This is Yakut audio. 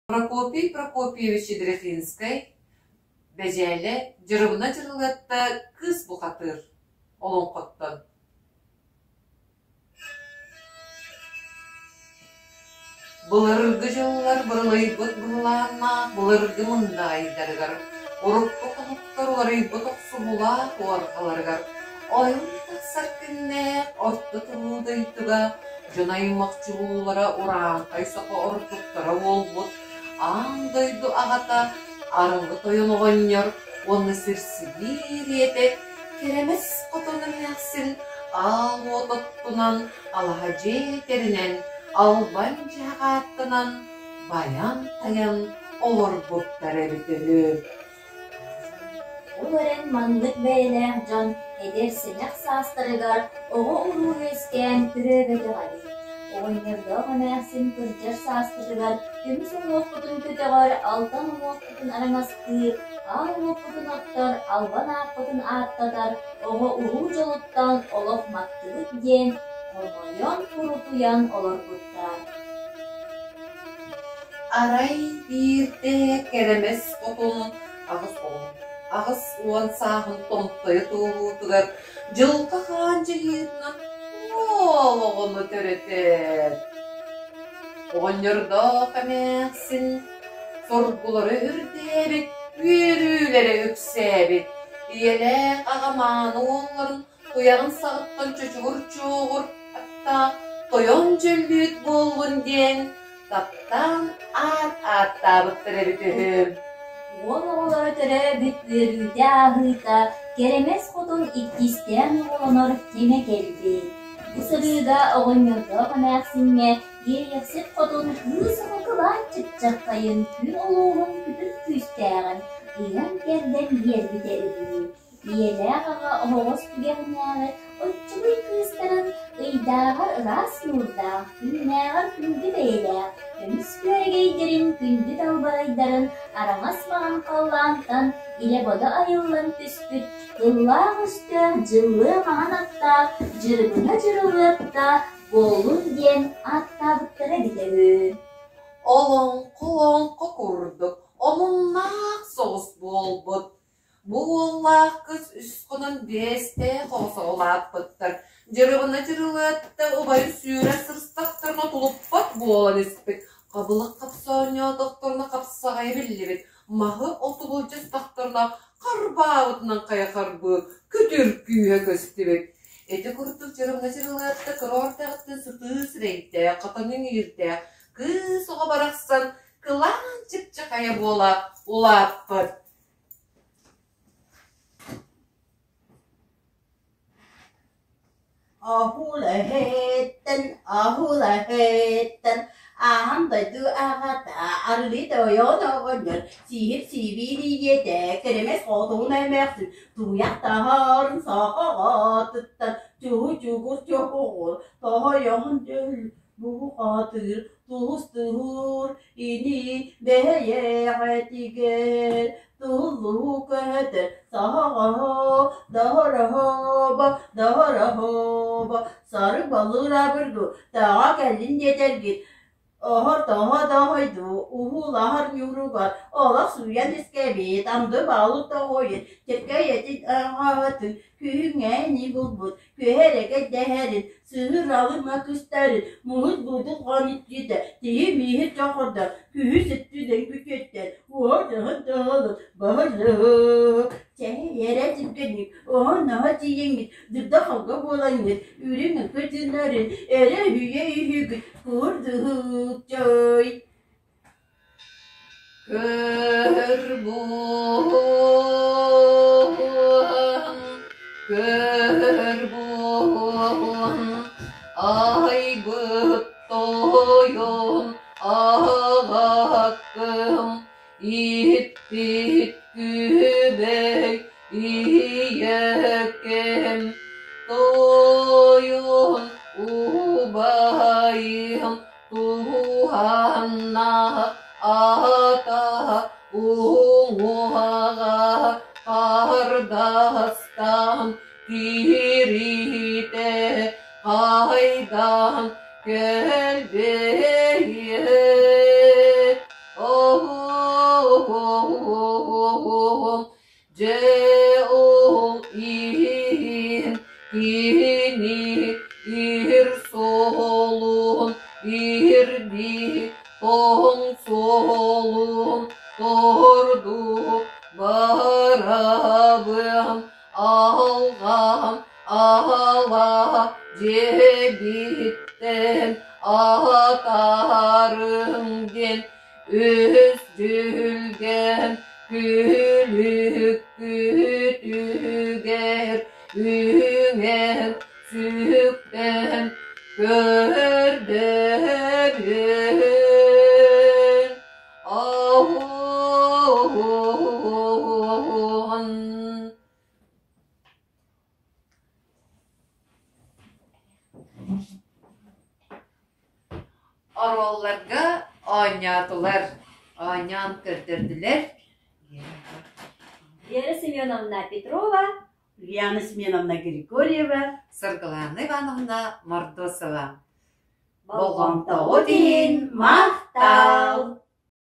Прокопий Прокопьевич Ядрихинскай Бэдьээлэ Дьырыбына Дьырылыатта Кыыс бухатыыр олоҥхоттон Былыргы дьыллар бырылыйбыт быһылааннаах былыргы мындаайдарыгар, урукку хонуктар уларыйбыт охсуһуулаах уорҕаларыгар ойон тахсар күннээх орто туруу дойдуга дьон аймах чулуулара урааҥхай саха ордуктара буолбут аан дойду аҕата Арылы Тойон оҕонньор уонна сир-сибиир ийэтэ Кэрэмэс Хотун эмээхсин аал уот оттунан, алаһа дьиэ тэринэн, албан дьиэҕэ ааттанан, байан-тайан олорбуттар эбитэ үһү. Ол эрэн маннык бэйэлээх дьон эдэр-сэнэх саастарыгар оҕо-уруу үөскээн төрөөбөтөх эбит. Оҕонньордоох эмээхсин кырдьар сааспытыгар көмүс уҥуохпутун көтөҕөр, алтан уҥуохпутун араҥастыыр, аал уоппутун оттор, албан ааппытын ааттатар оҕо-уруу дьолуттан олох маттыбыт диэн хомойон, курутуйан олорбуттар. Арай биирдэ Кэрэмэс хотун 80 сааһын томтойо туолуутугар дьылҕа хаан дьайыытынан уол оҕону төрөтөр. Оҕонньордоох эмээхсин соргулара үрдээбит, үөрүүлэрэ үксээбит, ийэлээх аҕа мааны уолларын Туйаҕын саҕыттан чочугур чуоҕур аттаах тойон дьөллүүт буоллун диэн таптаан аат ааттаабыттар эбит үһү. Уол оҕолоро төрөөбүт үөрүүтэ ааһыыта Кэрэмэс хотун иккистээн оҕолонор кэмэ кэлбит. Бу сырыыга оҕонньордоох эмээхсиҥҥэ Иэйэхсит хотун кыыс оҕо кылаан чыпчаххайын күн улууһун күтүр күүстээҕин ыйан-кэрдэн биэрбитэ үһү. Ийэлээх аҕа оһоҕос түгэҕинээҕи оччугуй кыыстарын ыйдааҕар ыраас ньуурдаах, күннээҕэр күндү бэйэлээх, көмүс күөрэгэйдэрин күндү далбарайдарын араҥас маҥан халлаантан илэ-бодо айыллан түспүт тыллаах-өстөөх дьыллыа маҥан аттаах Дьырыбына Дьырылыатта буоллун диэн ааттаабыттара эбитэ үһү. Олоҥхо-олоҥхо курдук омуннаах соҕус буолбут. Бу уоллаах кыыс үс хонон биэстээх оҕо улааппыттар, Дьырыбына Дьырылыатта убайын сүүрэ сырыстахтарына тулуппат буолан испит, хабылык хапса оонньоотохторуна хапсаҕайа биллибит, маһы-оту былдьастахтарына харбаабытынан хайа харбыы, күтүр күүһэ көстүбүт. Ити курдук Дьырыбына Дьырылыатта кыра эрдэҕиттэн сытыы сирэйдээх, хатан иҥиирдээх кыыс оҕо барахсан кылаан чыпчахайа буола улааппыт. Оһуулаһыттан, оһуулаһыттан ааһан дойду аҕата арылыы тойон оҕонньор сииһир сиибиир ийэтэ кэрэмэс хотун эмээхсин тууйах таһарын саҕаҕатыттан чуһу-чугур чоһоҕор тоһойоһун дьөл буһу-хатыыр туһустуур ини бэйэҕэтигэр Туллуу көтөр саһаҕаһо, доһороһобо, доһороһобо, сарык баллыыр абыргы, таҕа кэллин диэтэргит, оһор тоһо доһойду, уһуулаһар ньууругар, олох сууйан искэбит, анды баалык тоһуйун, чиркэйэтин аҕаһытын, күһүҥҥээни булбут, Күһэрэгэ дэһэрин, сыһыыралыма кыстарын, муһут буутун хоониччыта, тиһи мииһи чохордор, күһү сыттыыдан күтүөттэр, уоһун тоһолун, баһылыы, чэһэйэрэ түргэнник, оһон-оһо тиийэҥҥит, дурда-халга буолаҥҥыт, үрүҥ ыкы тыынарын, эрэ үһүйэ үһүгүт, курдук чой. Көр буолан, көр буолан, айбыт тойон аҕаккым, ииппит күбэй ийэкэм, тойон убайым Туһанна аата уҥуоҕа хардастан киириитэ хайдан кэлбэйэт. Дьэ ол иһин киһини иһир суолун иһирдии тоҥ суолун торду барабын алҕам ала дьиэбиттэн атаарыҥ диэн Үс дьүһүлгэн күлүк күтүгэр үҥэн сүктэн көрдөбүн Аһуон. Оруолларга оонньоотулар, оонньоон көрдөрдүлэр. Вера Семеновна Петрова, Ульяна Семеновна Григорьева, Саргылаана Ивановна Мордосова. Болҕомтоҕут иһин махтал!